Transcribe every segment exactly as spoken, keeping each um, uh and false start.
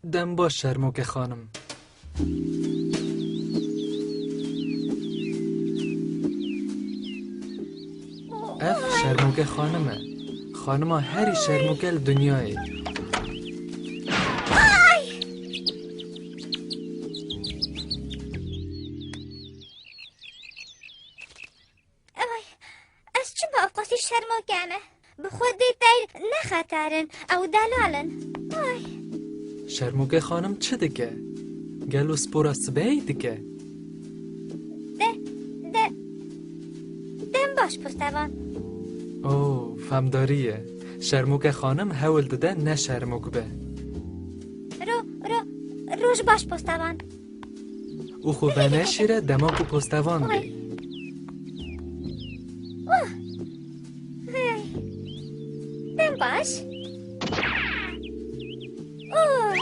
Dem baş Şermoke xanim. Ev Şermoke xanim e. Xanima herî şermoke li dinyayê. Ay, ez çima ev qasî şermoke me? Bi xwedê teyr ne xeter in, ew delal in. Ay. Şermoke xanim çi dike? Gelo spora sibehê dike? De, de, dem baş postevan. Oh, femdarî ye. Şermoke xanim hewl dide ne şermok be. Ro, ro, roj baş postevan. Û xwe veneşîre dema ku postevan bê. Oy. Oh. Hey. Dem baş. Oh.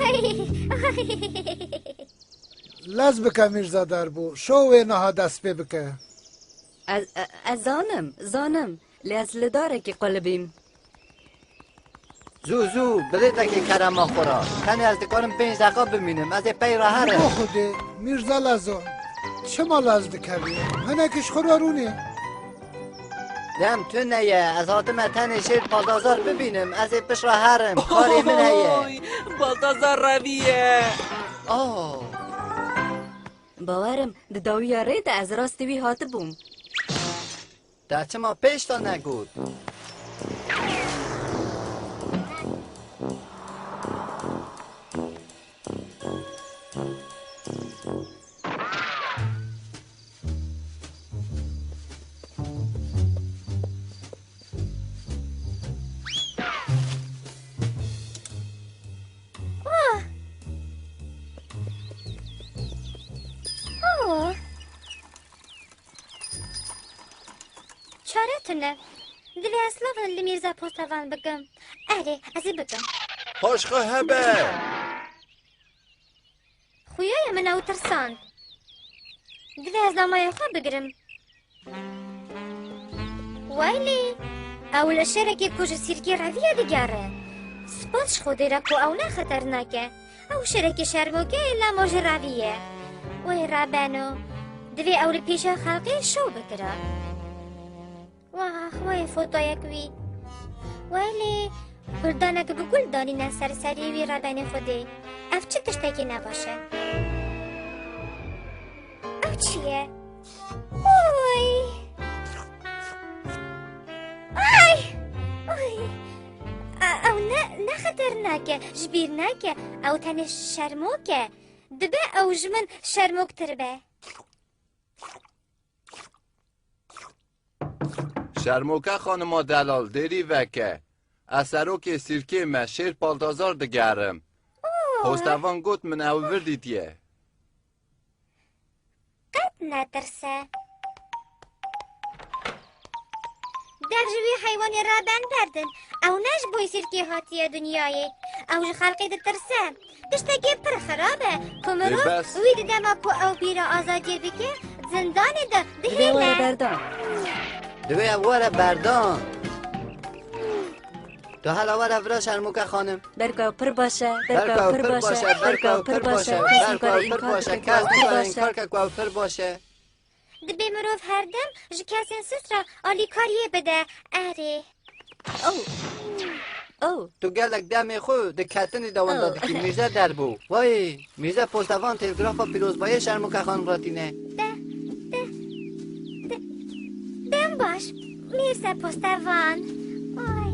Ay, ay. Lez bike Mîrza Derbû, şo wê niha dest pê bike. Ez, e, ez zanim, zanim. Lê ez li darekî qulibîm. Zû, zû, bilêtekê kerema xwe re. Tenê ez dikarim pênc deqa bimînim. Ez ê pey re herim. Bo Xwedê, Mîrza Lezo, çima lez dikevî? Hinekî ji xwe re rûnê. Dem tune ye. Ez hatime tenê şêr Paldazar bibînim. Ez ê pişt re herim. Karê min heye. Oy, Paldazar reviye. Oh. Bawerim, di dawiya rê de ez rastî wî hatibûm. Te çima pêş de negot? Oh! Oh! Çare tune. Divê ez silav li Mîrza Postevan bikim. Erê, ez ê bikim. Paşxwe hebe! Xuya min ew tirsand. Divê ez namaya xwe bigirim. Waylî, ew li şerekî ku ji sîrkê reviye digere. Spas ji Xwedê re ku ew ne xeternak e. Ew şerekî şermokeyê lamo ji revî ye. Wê rebeno. Divê ew li pêşa xelkê şov bikira. Wah, wê fotoyek wî. Welê, guldanek bi gul danîne ser serê wî rebenê Xwedê. Ev çi tiştekî nebaş e? Ev çi ye? Oy! Ay! Ay! E, ew ne, ne xeternak e, ji bîr neke. Ew tenê şermok e. Dibe ew ji min şermoktir be. Şermoke xanima delal, dêrî veke. Ez serokê sîrkê me, Şêr Paldazar digerim. Oo. Postevan got min ew vir dîtiye. Qet netirse. Dev ji wî heywanê raben berdin. Ew ne ji bo sîrkê hatiye dinyayê. Ew ji xelkê ditirse. Tiştekî pir xirab e ku mirov wî di dema ku ew bîra azadiyê bike, zindanê de dihêle. Divê were berdan. Divê ew were berdan. Tu hela were vira Şermoke xanim. Berka pir baş e, berka pir baş e, berka pir baş e. Kes ninkare înkar bike ku ew pir baş e. Kes ninkare înkar ke ku ew pir baş e. Dibê mirov her dem ji kesên sist re alîkariyê bide. Erê. Oh. Oh. Tu gelek demê xwe di ketinî de wenda dikî, Mîrze derbû. Wayê, Mîrze Postevan têlgrafa pîrozbayê Şermoke xanim re tîne. De, de, de, dem baş, Mîrze Postevan. Ay.